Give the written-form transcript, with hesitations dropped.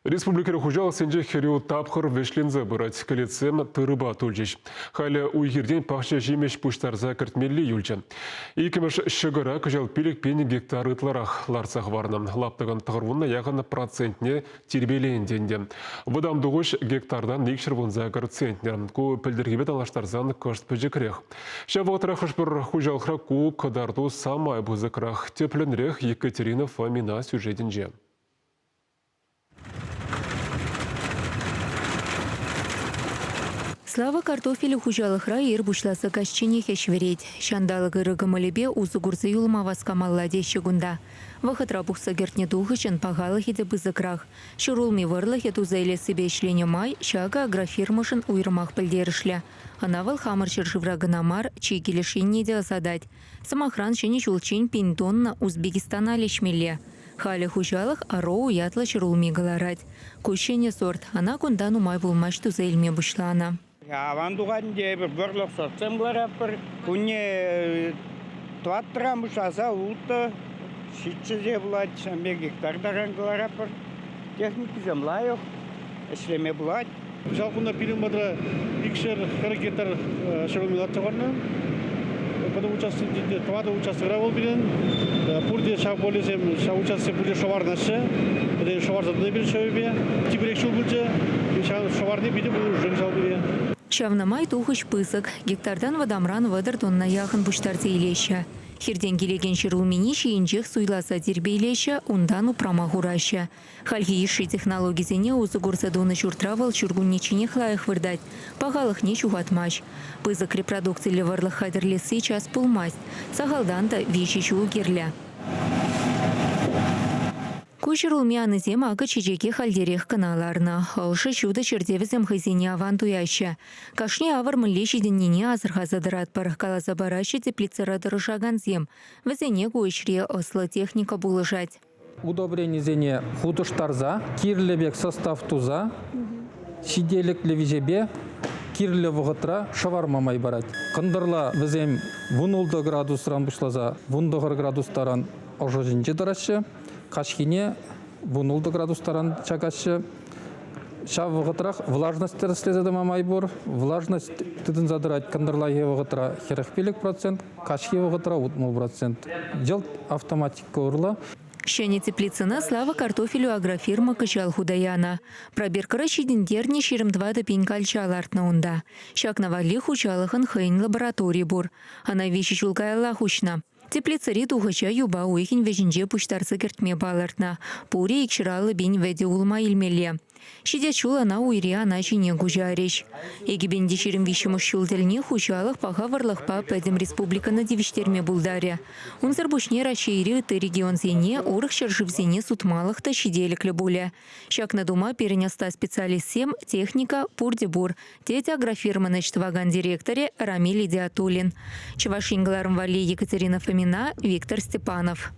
Республикӑри хуҫалӑхсенче хӗрӳ тапхӑр вӗҫленсе пырать. Кӗлетсем тырӑпа тулчӗҫ. Халӗ уй-хиртен пахча ҫимӗҫ пуҫтарса кӗртмелли юлчӗ. Иккӗмӗш ҫӑкӑра кӑҫал 5000 гектар ытларах лартса хӑварнӑ. Лаптӑкӑн тӑхӑрвунна яхӑн процентне тирпейленӗ ӗнтӗ. Вӑтам тухӑҫ гектартан 258 центнер. Ку пӗлтӗрхипе танлаштарсан кӑшт пӗчӗкрех. Ҫав вӑхӑтра хӑш-пӗр хуҫалӑхра ку кӑтарту самай пысӑкрах. Тӗплӗнрех Екатерина Фомина сюжетӗнче. Слава картофелӗ хуҫалӑхра ир пуҫласа каҫченех ӗҫ вӗрет. Ҫанталӑк ырӑ кӑмӑлӗпе усӑ курса юлма васкамалла теҫҫӗ кунта. Вӑхӑтра пухса кӗртнӗ тухӑҫӑн пахалӑхӗ те пысӑкрах. Ҫӗрулми вӑрлӑхӗ туса илессипе ӗҫленӗ май ҫакӑ агрофирмӑшӑн уйрӑмах пӗлтерӗшлӗ. Ӑна вӑл хамӑр ҫӗршывра кӑна мар, чикӗ леш енне те ӑсатать. Сӑмахран, Ҫӗнӗ ҫулччен пин тонна Узбекистана леҫмелле. Халӗ хуҫалӑх Ароу ятлӑ ҫӗрулми кӑларать. Ку ҫӗнӗ сорт, ӑна кунта нумай пулмасть туса илме пуҫланӑ. Аван тухать ӗнтӗ эпир вӑрлӑх сортсем кӑларатпӑр. Кунне тӑваттӑран пуҫласа улттӑ, ҫиччӗ пулать, ҫавӑн пек гектар таран кӑларатпӑр. Техникисем лайӑх, ӗҫлеме пулать. Кӑҫал кунта пирӗн патра икшер 40 гектар ҫӗрулми лартса хӑварнӑ. Пӗтӗм участоксенче тӑватӑ участокра вӑл пирӗн. Пурте ҫав полесем, ҫав участоксем пурте шӑварнаҫҫӗ. Вӗсем шӑварса тӑнӑ пирӗн ҫӑвӗпе. Типӗрех ҫул пулчӗ. Ҫав шӑварни питӗ пулӑшрӗ кӑҫал пире. Ҫавна май тухӑҫ пысӑк. Гектартан вӑтамран 30 тонна яхӑн пуҫтарса илеҫҫӗ. Хиртен килекен ҫӗрулмине ҫийӗнчех суйласа тирпейлеҫҫӗ, унтан упрама хураҫҫӗ. Хальхи йышши технологисене усӑ курса тунӑ ҫуртра вӑл ҫуркуннечченех лайӑх выртать, пахалӑхне ҫухатмасть. Пысӑк репродукциллӗ вӑрлӑх хатӗрлесси час пулмасть, сахалтан та виҫӗ ҫул кирлӗ. Ку ҫӗрулми анисем акӑ чечеке хальтерех кӑна ларнӑ. Ӑшӑ, ҫутӑ ҫӗрте вӗсем хӑйсене аван туяҫҫӗ. Кашни авӑр мӗнле ҫитӗннине асӑрхаса тӑратпӑр, каласа параҫҫӗ теплицӑра тӑрӑшакансем. Вӗсене ку ӗҫре ӑслӑ техника пулӑшать. Удобренисене хутӑштарса, кирлӗ пек состав туса ҫителӗклӗ виҫепе кирлӗ вӑхӑтра шӑварма май парать. Кӑнтӑрла вӗсем 16 градусран пуҫласа 19 градус таран ӑшӑ ҫинче тӑраҫҫӗ, каҫхине 16 градус таран чакаҫҫӗ. Ҫав вӑхӑтрах влажность тӗрӗслесе тӑма май пур. Влажность тытӑнса тӑрать кӑнтӑрлахи вӑхӑтра 45%, каҫхи вӑхӑтра 60%. Йӑлт автоматика урлӑ. Ҫӗнӗ теплицӑна Слава картофелю агрофирма кӑҫал хута янӑ. Пробиркӑра ҫитӗнтернӗ 24 пин калча лартнӑ унта. Ҫакна валли хуҫалӑхӑн хӑйӗн лаборатори пур. Ӑна виҫӗ ҫул каяллах уҫнӑ. Теплицӑри тухӑҫа юпа уйӑхӗн вӗҫӗнче пуҫтарса кӗртме палӑртнӑ. Пурӗ 250 пин вӗтӗ улма илмелле. Ҫитес ҫул ӑна уйри ана ҫине куҫарӗҫ. 2023 ҫул тӗлне хуҫалӑх паха вӑрлӑхпа пӗтӗм республикӑна тивӗҫтерме пултарӗ. Унсӑр пуҫне Раҫҫейри ытти регионсене, урӑх ҫӗршывсене сутмалӑх та ҫителӗклӗ пулӗ. Ҫакна тума пирӗн ӑста специалистсем, техника пурте пур, тет агрофирмӑн ӗҫ тӑвакан директорӗ Рамиль Идиатуллин. Чӑваш Ен кӑларӑм валли Екатерина Фомина, Виктор Степанов.